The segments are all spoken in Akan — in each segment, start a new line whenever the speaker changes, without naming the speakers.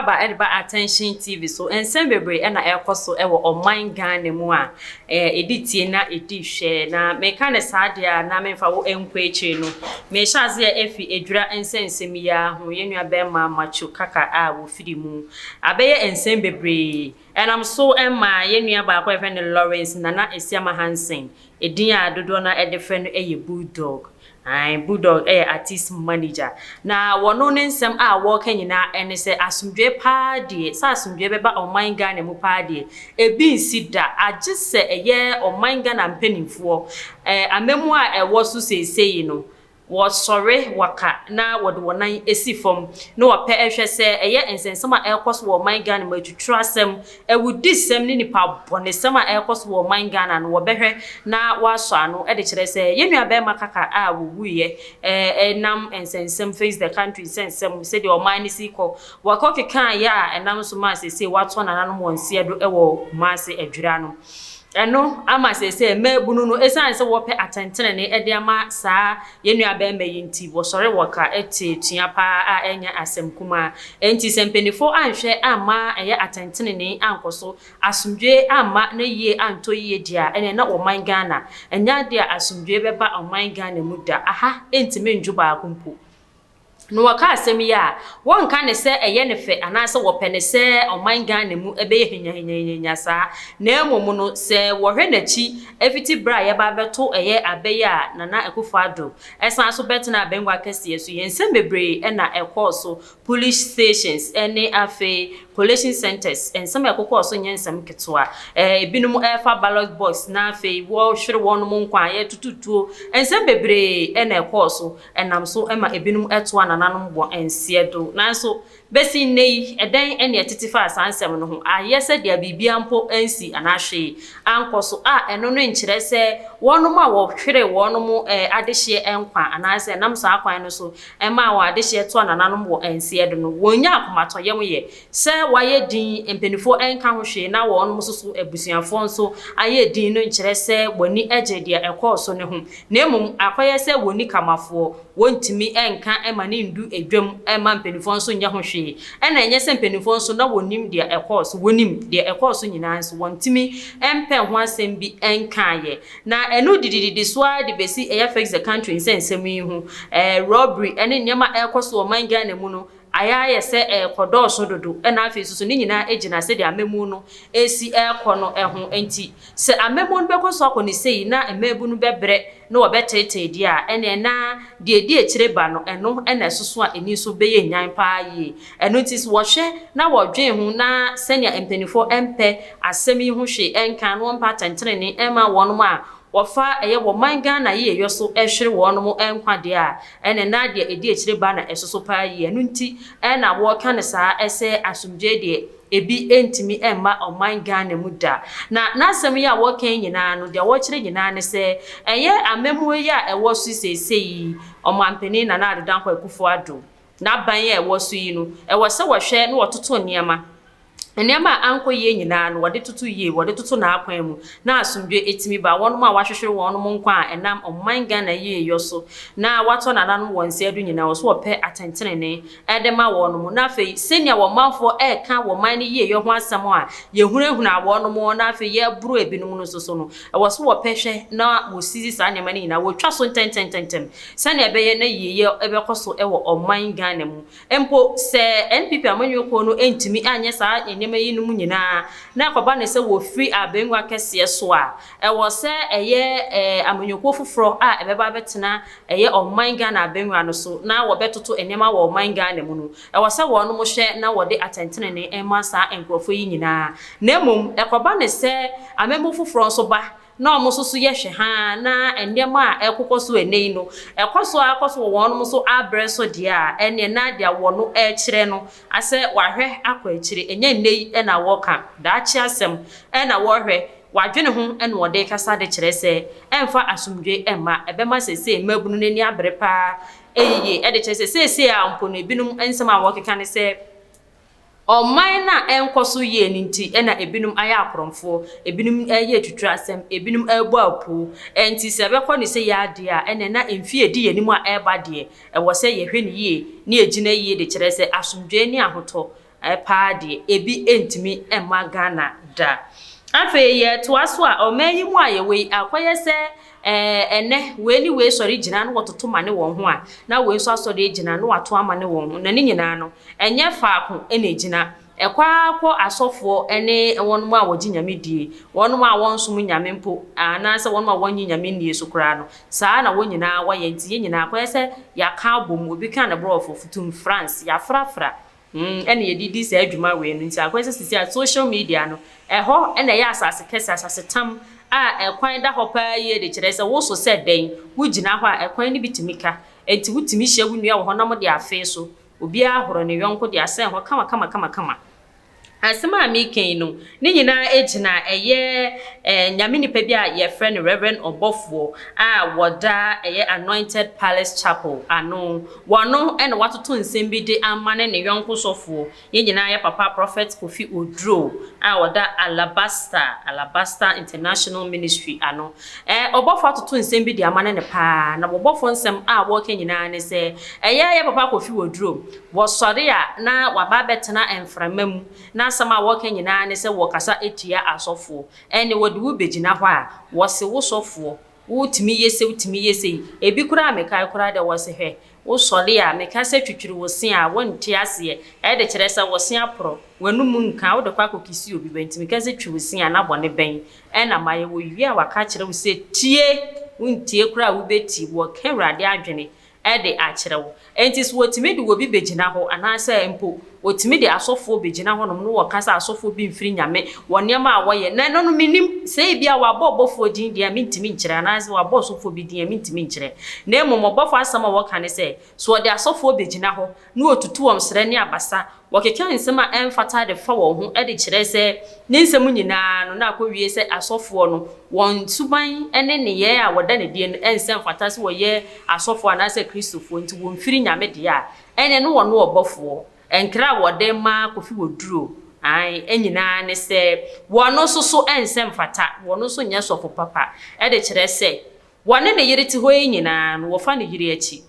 akwaaba de ba Attention TV so. Nsɛm bebree na ɛrekɔ so wɔ ɔman Ghana mu a ɛdi tie na ɛdi hwɛ. Na meka no saa deɛ a na memfa wo nkɔ akyire no. Mehyɛ aseɛ afi Adwira nsɛnsɛm yi ara ho. Yɛn nua bɛrima Macho Kaka a wɔfiri mu. Abɛyɛ nsɛm bebree. Ɛnam so ma yɛn nua baako a yɛfrɛ no Lawrence Nana Asiamah Hansen, edin a dodoɔ no ara de frɛ no yɛ Bulldog. Ae, Bulldog yɛ artiste manager. Na wɔno ne nsɛm a wɔreka nyinaa ne sɛ asomdwoeɛ paa deɛ, sɛ asomdwoeɛ bɛba ɔman Ghana mu paa deɛ, ebi nsi da, agye sɛ ɛyɛ ɔman Ghana mpanimfoɔ, amammuo a ɛwɔ so seesei no, Wɔsɔre, wɔka, na wɔde wɔn nan si fam, na wɔpɛ hwɛ sɛ ɛyɛ nsɛnsɛm a ɛrekɔ so wɔ ɔman Ghana mu, atuturasɛm, awudisɛm ne nnipa bɔnesɛm a ɛrekɔ so wɔ ɔman Ghana no, wɔbɛhwɛ na wɔasɔ ano de kyerɛ sɛ yɛn nua barima Kaka a wɔwuiɛ ɛnam nsɛnsɛm Face the Country nsɛnsɛm sɛdeɛ ɔman no si kɔ, wɔkɔ kekaeɛ a ɛnam so maa seesei wɔatoa nananom wɔn nseɛ do wɔ Kumasi Adwira no. Ɛno ama seesei mmaabunu no, esiane sɛ wɔpɛ atɛntenenee de ama saa yɛn nuabarima yi nti, wɔsɔre wɔka te atua paa a ɛnyɛ asɛm kumaa. Enti sɛ mpanyimfo anhwɛ amma ɛyɛ atɛntenenee ankɔ so, asomdwoe amma na yie antɔ yie deɛ a, ɛneɛ na ɔman Ghana, ɛnyɛ adeɛ a asomdwoe bɛba ɔman Ghana mu da. Aha ntumi nnwo baako mpo. Na wɔka asɛm yi a, wɔnka no sɛ ɛyɛ no fɛ anaasɛ wɔpɛ no sɛ ɔman Ghana mu bɛyɛ hinyahinyahinya saa, na mmom no, sɛ wɔhwɛ n'akyi fiti berɛ a yɛba abɛto ɛyɛ abɛ yi a Nana Akufo Addo san so bɛtenaa abangua kɛseɛ so yi, nsɛm bebree na ɛkɔɔ so, police stations ne afei collation centres, nsɛm a ɛkokɔɔ so nyɛ nsɛm nketewa. Ebinom refa ballot box na afei wɔrehwere wɔn nkwa, yɛretoto tuo, nsɛm bebree na ɛkɔɔ so. Ɛnam so ma ebinom toa nananom wɔ nseɛ do. Nanso, besi nnɛ yi, ɛdɛn ne ɛtete faa saa nsɛm no ho? Ayɛ sɛ deɛ biribiara mpo ansi anaa hwee ankɔ so, a ɛno no nkyerɛ sɛ wɔnom a wɔhweree wɔnom adehyeɛ nkwa anaasɛ ɛnam saa kwan no so maa wɔn adehyeɛ toa nananom wɔ nseɛ do no, wɔnnya akomatɔyam yɛ sɛ wɔayɛ din, mpanimfoɔ nka ho hwee na wɔnom nso so abusuafoɔ nso ayɛ din no nkyerɛ sɛ wɔn ani gye deɛ ɛkɔɔ so no ho. Na mmom akɔyɛ sɛ wɔnni kamafoɔ, wɔntumi nka mma no ndu dwam mma mpanimfoɔ nso nyɛ ho hwee. Ɛna ɛnyɛ sɛ mpanimfoɔ nso na wɔnnim deɛ ɛkɔɔ so, wɔnim deɛ ɛkɔɔ so nyinaa nso wɔntumi mpɛ ho asɛm bi nkaeɛ. Na ɛno didididi so ara de bɛsi ɛyɛ Fix the Country nsɛnsɛm yi ho, robbery ne nneɛma a ɛrekɔ so wɔ ɔman Ghana mu no, Ayɛ ayɛ sɛ ɛrekɔdɔɔso dodo, ɛnna afei nso so ne nyinaa gyina sɛdeɛ amammuo no resi rekɔ no ho. Enti sɛ amammuo no bɛkɔ so akɔ no sei na mmaabunu bɛbrɛ na wɔbɛteetee deɛ a, ɛnneɛ na deɛ ɛdi akyire ba no, ɛno na ɛsoso a ani nso bɛyɛ nyan pa ara yie. Ɛno nti sɛ wɔhwɛ na wɔdwen ho na sɛdeɛ mpanimfoɔ mpɛ asɛm yi ho hwee nka na wɔmpɛ atɛntenenee mma wɔn a Wɔfa ɛyɛ wɔ man Ghana yieyɔ so hwere wɔnom nkwa deɛ a, ɛne na deɛ ɛdi akyire ba na ɛsoso paa yie. Ɛno nti na wɔka no saa sɛ asomdwoeɛ deɛ ɛbi ntumi mma ɔman Ghana mu da. Na n'asɛm yi a wɔka yi nyinaa no, deɛ wɔkyerɛ nyinaa ne sɛ ɛyɛ amammuo yi a ɛwɔ so seesei yi, Ɔmanpanin Nana Addo Dankwa Akufo Addo n'aban yi a ɛwɔ so yi no, ɛwɔ sɛ wɔhwɛ na wɔtoto nneɛma. Nneɛma a ankɔ yie nyinaa no, wɔde toto yie, wɔde toto n'akwan mu, na asomdwoeɛ tumi ba. Wɔnom a wɔahwehwere wɔnom nkwa a ɛnam ɔman Ghana yieyɔ so na wɔatɔ nananom wɔn nsa adu nyinaa, wɔ so wɔpɛ atɛntenenee de ma wɔnom. Na afei, sɛnea wɔn manfoɔ reka wɔn man no yieyɔ ho asɛm a yɛhunahuna wɔnom na afei yɛreboro ebinom no nso so no, ɛwɔ so wɔpɛ hwɛ na wɔsisi saa nneɛma no nyinaa, wɔtwa so ntɛntɛntɛntɛm sɛnea ɛbɛyɛ na yieyɔ bɛkɔ so wɔ ɔman Ghana mu. Mpo sɛ NPP amanyɔkuo no antumi anyɛ saa nneɛma yinom nyinaa na ɛkɔba no sɛ wɔfiri abangua kɛseɛ so a, ɛwɔ sɛ ɛyɛ amanyɔkuo foforɔ a ɛbɛba abɛtena ɛyɛ ɔman Ghana abangua no so na wɔbɛtoto nneɛma wɔ ɔman Ghana mu no, ɛwɔ sɛ wɔnom hwɛ na wɔde atɛntenenee ma saa nkorɔfoɔ yi nyinaa. Na mmom ɛkɔba no sɛ amammuo foforɔ nso ba na wɔn nso so yɛ hwɛ haa na nneɛma a ɛrekokɔ so ɛnnɛ yi no, ɛkɔ so ara kɔ so wɔ wɔn nso abrɛ so deɛ a, ɛnneɛ na deɛ wɔn rekyerɛ no asɛ wɔahwɛ akɔ akyire. Ɛnyɛ nnɛ yi na wɔreka, daakye asɛm na wɔrehwɛ, wɔadwene ho na wɔde rekasa de kyerɛ sɛ ɛmfa asomdwoeɛ mma, ɛbɛma seesei mmabunu no ani abere pa ara yiye, de kyerɛ sɛ seesei ara mpo no ebinom nsɛm a wɔrekeka ne sɛ, Ɔman no a ɛnkɔ so yie no nti na ebinom ayɛ akorɔmfoɔ, ebinom reyɛ atuturasɛm, ebinom rebɔ apoo. Ɛnti sɛ ɛbɛkɔ no sei ara deɛ a, ɛnneɛ na mfeɛ a ɛdi yɛn anim a ɛreba deɛ, ɛwɔ sɛ yɛhwɛ no yie na yɛgyina yie de kyerɛ sɛ asomdwoeɛ ne ahotɔ paa deɛ, ebi ntumi mma Ghana da. Afei yɛtoa so a, ɔman yi mu a yɛwɔ yi, akɔyɛ sɛ ɛnnɛ wei ne wei sɔre gyina na wɔtoto ma ne wɔn ho a, na wei nso asɔre agyina na wato ama ne wɔn ho, na ne nyinaa no, ɛnyɛ faako na ɛgyina. Ɛkɔ ara kɔ asɔfoɔ ne wɔnom a wɔgye Nyame die, wɔnom a wɔnsom Nyame mpo, anaasɛ wɔnom a wɔnnye Nyame nnie so koraa no, saa ara na wɔn nyinaa wɔyɛ. Nti yɛn nyinaa akɔyɛ sɛ yɛaka abom, obi ka ne borɔfo, futum France, yɛafrafra, ɛna yɛde di saa dwuma wei no. Nti akɔyɛ sɛ seesei a social media no, ɛhɔ na ɛyɛ asase kɛse, asasetam a ɛkwan da hɔ paa yie de kyerɛ sɛ woso sɛ dɛn, wogyina hɔ a ɛkwan no bi tumi ka. Nti wotumi hyia wo nua wɔ hɔ na mode afee so. Obiara horo ne yɔnko de asɛn hɔ kamakamakama. Asɛm a mereka yi no, ne nyinaa gyina ɛyɛ Nyame nipa bi a yɛfrɛ no Rev. Ɔbɔfoɔ a wɔda ɛyɛ Anointed Palace Chapel ano. Wɔno na watoto nsɛm bi de ama ne ne yɔnko sɔfoɔ, yɛn nyinaa yɛ papa Prophet Kofi Oduro a ɔda Alabaster, Alabaster International Ministry ano. Ɔbɔfoɔ atoto nsɛm bi de ama ne no paa, na wɔbɔfoɔ nsɛm a wɔreka nyinaa ne sɛ, ɛyɛ yɛ papa Kofi Oduro, wɔsɔre a na waba abɛtena mframa mu, na asɛm a wɔreka nyinaa ne sɛ wɔkasa tia asɔfoɔ. Ɛnne wɔde wo bɛgyina hɔ a, wɔse wo sɔfoɔ, wotumi yɛ sei, wotumi yɛ sei. Ebi koraa a mekae koraa deɛ wɔse hwɛ, Wosɔre a, meka sɛ twitwiri wo se a, wonte aseɛ. Ɛde kyerɛ sɛ wo se aporɔ, w'anum nka, wode kɔ akɔkisi obi ba nti meka sɛ twi wo se a na bɔne bɛn na mayɛ? Wɔwie a wɔaka akyerɛ wo sɛ tie, wontie koraa a wobɛtie, wɔka Awurade adwene de akyerɛ wo. Enti sɛ wɔtumi de obi bɛgyina hɔ anaasɛ mpo wɔtumi de asɔfoɔ bɛgyina hɔnom na wɔka sɛ asɔfoɔ bi mfiri Nyame wɔ nneɛma a wɔyɛ, na ɛno no mennim, sɛ ebia wɔabɔ ɔbɔfoɔ din deɛ a mentumi nkyerɛ anaasɛ wɔabɔ ɔsɔfoɔ bi din a mentumi nkyerɛ, na mmom ɔbɔfoɔ asɛm a wɔka ne sɛ, sɛ wɔde asɔfoɔ bɛgyina hɔ na wɔtutu wɔn serɛ ne abasa, wɔkeka nsɛm a ɛmfata de fa wɔn ho de kyerɛ sɛ ne nsɛm nyinaa no na akɔwie sɛ asɔfoɔ no wɔn suban ne nneyɛɛ a wɔda no adie no ɛnsɛ mfata sɛ wɔyɛ asɔfoɔ anaasɛ Kristofoɔ nti wɔmfiri Nyame deɛ a, ɛneɛ ne wɔne ɔbɔfoɔ. Nkra a wɔde ma Kofi Oduro ae nyinaa ne sɛ wɔn nso so ɛnsɛ mfata, wɔn nso nyɛ sɔfo papa de kyerɛ sɛ wɔne ne yere te hɔ yi nyinaa no wɔfa ne yere akyi.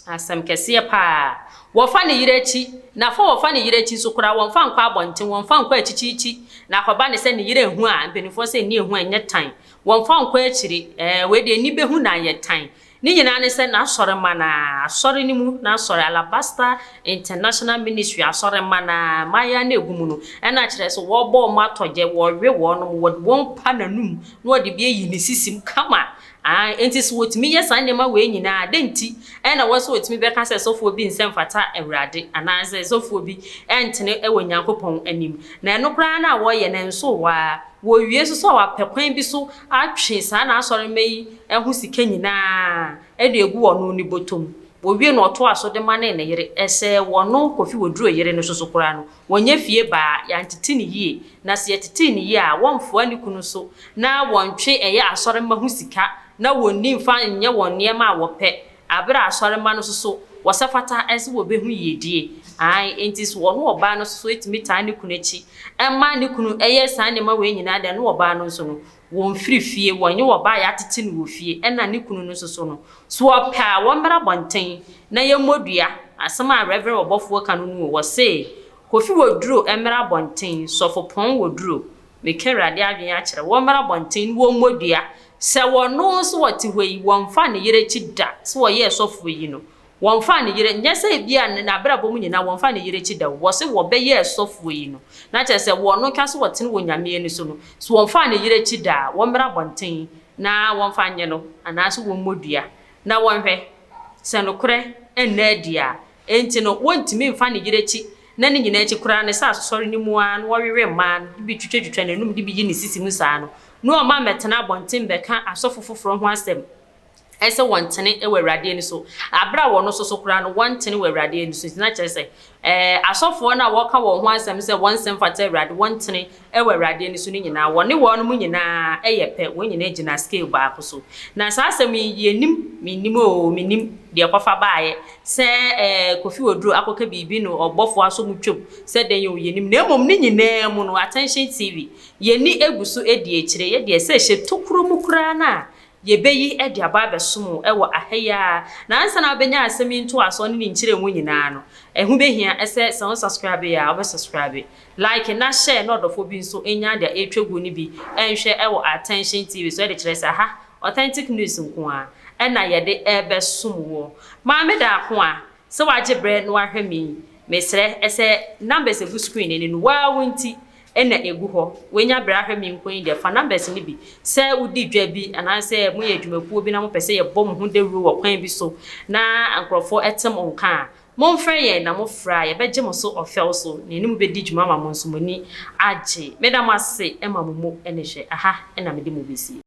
Asɛm kɛseɛ paa. Wɔfa ne yere akyi, na fa wɔfa ne yere akyi nso koraa wɔmfa nkɔ abɔnten, wɔmfa nkɔ akyikyiikyi, na akɔba ne sɛ ne yere ahu a, mpanimfoɔ sɛ nni ehu a ɛnyɛ tan. Wɔmfa nkɔ akyiri, ɛɛ wei deɛ ani bɛhu na ayɛ tan. Ne nyinaa ne sɛ n'asɔremma no ara, asɔre no mu n'asɔre, Alabaster International Ministry asɔremma no ara, mmaayewa no a ɛgu mu no, ɛna kyerɛ sɛ wɔbɔ wɔn atɔgyɛ, wɔwe wɔn, wɔde wɔn pa n'anum na wɔde bi ayi ne sisim kama. Aane, enti sɛ wɔtumi yɛ saa nneɛma wei nyinaa a, dɛn nti na ɛwɔ sɛ wɔtumi bɛka sɛ sɔfoɔ bi nsɛ mfata Awurade, anaasɛ sɔfoɔ bi ntene wɔ Nyankopɔn anim? Na ɛno koraa no a wɔyɛ no, ɛnso hɔ ara. Wɔwie nso so a, wɔapɛ kwan bi so atwe saa n'asɔremma yi ho sika nyinaa de agu ɔno ne bɔtɔ mu. Wɔwie no, ɔtoa so de ma ne ne yere. Sɛ wɔno Kofi Oduro yere no nso so koraa no, wɔnyɛ fie baa, yɛantete no yie. Na sɛ yɛtetee no yie a, wɔmfoa ne kunu so na wɔntwe ɛyɛ asɔremma ho sika na wɔnni mfa nyɛ wɔn nneɛma a wɔpɛ. Bere a asɔremma no nso so wɔsɛ fata sɛ wɔbɛhu yiedie. Aane, enti sɛ ɔno ɔbaa no nso so tumi taa ne kunu akyi ma ne kunu yɛ saa nneɛma wei nyinaa deɛ, ɛno ɔbaa no nso no, wɔmfiri fie, wɔnyɛ ɔbaa a yɛatete no wɔ fie, ɛna ne kunu no nso so no, sɛ ɔpɛ a wɔmmra abɔnten na yɛmmɔ dua. Asɛm a Rev. Ɔbɔfoɔ ka no no o, ɔse, Kofi Oduro mmra abɔnten, Sɔfopɔn Oduro, Meka Awurade adwene akyerɛ wo, wɔmmra abɔnten na wɔmmɔ dua. Sɛ wɔno nso wɔte hɔ yi, wɔmfaa ne yere akyi da, sɛ wɔyɛɛ sɔfoɔ yi no, wɔmfaa ne yere, nyɛ sɛ ebia n'abrabɔ mu nyinaa wɔmfaa ne yere akyi da o, wɔse wɔbɛyɛɛ sɔfoɔ yi no, na kyerɛ sɛ wɔno ka sɛ wɔtene wɔ Nyame ani so no, sɛ wɔmfaa ne yere akyi da a, wɔmmra abɔnten na wɔmfa nyɛ no, anaasɛ wɔmmɔ dua na wɔnhwɛ sɛ nokorɛ nna adi a. Enti no, wontumi mfa ne yere akyi, na ne nyinaa akyi koraa no, sɛ asosɔre no mu ara na wɔwewe mmaa no de bi twitwatwitwa n'anom de bi yi ne sisi mu saa no, na ɔma mmɛtena abɔnten bɛka asɔfo foforɔ ho asɛm sɛ wɔntene wɔ Awurade ani so, berɛ a wɔn nso so koraa no wɔntene wɔ Awurade ani so. Nti na kyerɛ sɛ, ɛɛ, asɔfoɔ no a wɔka wɔn ho asɛm sɛ wɔn nsɛm fata Awurade, wɔntene wɔ Awurade ani so no nyinaa, wɔne wɔnom nyinaa yɛ pɛ, wɔn nyinaa gyina scale baako so. Na saa asɛm yi, yɛnnim, mennim oo, mennim deɛ ɛkɔfa baeɛ, sɛ ɛɛ Kofi Oduro akɔka biribi no ɔbɔfoɔ asɔ mu twam sɛ dɛn oo, yɛnnim. Na mmom ne nyinaa mu no, Attention TV, yɛn ani gu so di akyire, yɛ deɛ sɛ hyɛ tokuro mu koraa no a, Yɛbɛyi de aba abɛsom wo wɔ aha yi ara. Na ansa na wobɛnya asɛm yi ntoasoɔ ne ne nkyerɛmu nyinaa no, ɛho bɛhia sɛ sɛ wo subscribe a, wobɛ subscribe, like na share na ɔdɔfoɔ bi nso nya deɛ ɛretwa guo no bi nhwɛ wɔ Attention TV so de kyerɛ sɛ aha authentic news nko ara na yɛde rebɛsom woɔ. Maame Daako a sɛ wagye berɛ na wahwɛ me yi, mesrɛ sɛ numbers ɛgu screen no ani no, waa wo nti na ɛgu hɔ. Wanya berɛ ahwɛ me nko yi deɛ, fa numbers no bi. Sɛ wodi dwa bi anaasɛ moyɛ adwumakuo bi na mopɛ sɛ yɛbɔ mo ho dawuro wɔ kwan bi so na nkurɔfoɔ te mo nka a, momfrɛ yɛn na mofrɛ a yɛbɛgye mo so ɔfɛw so na yɛne mo bɛdi dwuma ama mo nso mo ani agye. Meda mo ase ma mo mu ne hwɛ. Aha na mede mo bɛsie.